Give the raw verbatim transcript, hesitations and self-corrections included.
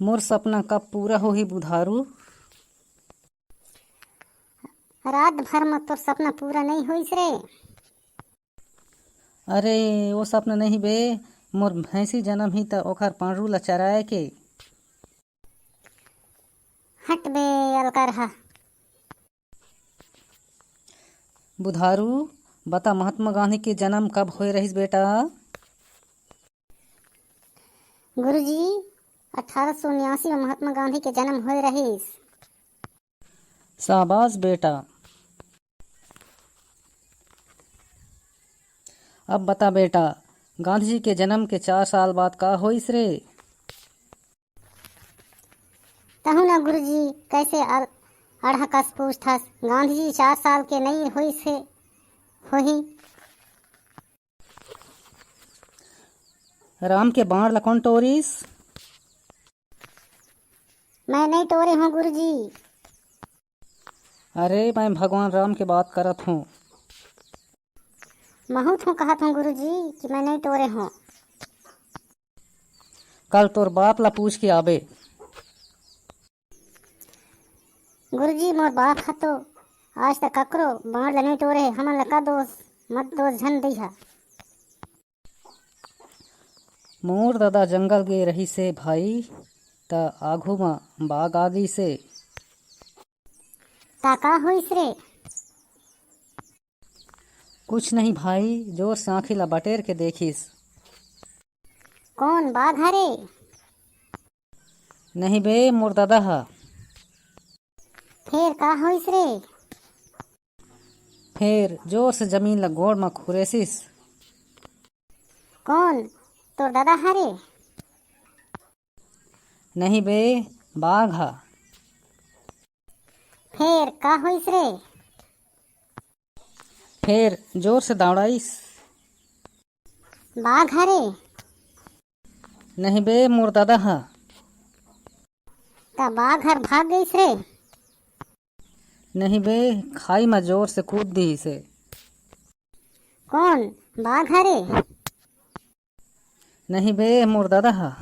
मोर सपना कब पूरा होही बुधारू? रात भर म तोर सपना पूरा नइ होइस रे। अरे, वो सपना नहीं बे, मोर भैंसी जन्म ही त ओखर पांडरू ला चराए के। हट बे, अलकर हा। बुधारू, बता, महात्मा गांधी के जन्म कब होए रहिस बेटा? गुरुजी, अठारह सौ उन्यासी में महात्मा गांधी के जन्म होए रहिस। शाबाश बेटा। अब बता बेटा, गांधी जी के जन्म के चार साल बाद का होइस रे? तहु ना गुरुजी, कैसे अल-, अड़हकस पूछथस? गांधी जी चार साल के नई होइस हे, होही। राम के बाण ला कौन टोरिस? मैं नहीं टोरे हूँ गुरुजी। अरे, मैं भगवान राम के बात करत हूँ। महूँ तो कहत हूँ गुरुजी कि मैं नहीं टोरे हूँ। कल तोर बाप ला पूछ के आबे। गुरुजी, मोर बाप ह तो आज तक ककरो बाण ल नइ टोरे हे, हमन ल का दोष, मत दोष झन दइहा। मोर ददा जंगल गे रहिसे भाई, त आघू म बाघ आ गइसे। त का होइस रे? कुछ नहीं भाई, जोर से आँखी ला बटेर के देखिस। कौन बाघ हरे? नहीं बे, मोर ददा ह। फेर का होइस रे? फेर जोर से जमीन ला गोड़ म खुरेसिस। कौन? तोर ददा हरे? नहीं बे, बाघ ह। फेर का होइस रे? फेर जोर से दौड़ाइस। बाघ हरे? नहीं बे, मोर ददा ह। त बाघ हर भाग गइस रे? नहीं बे, खाई म जोर से कूद दिस हे। कौन? बाघ हरे? नहीं बे, मोर ददा ह।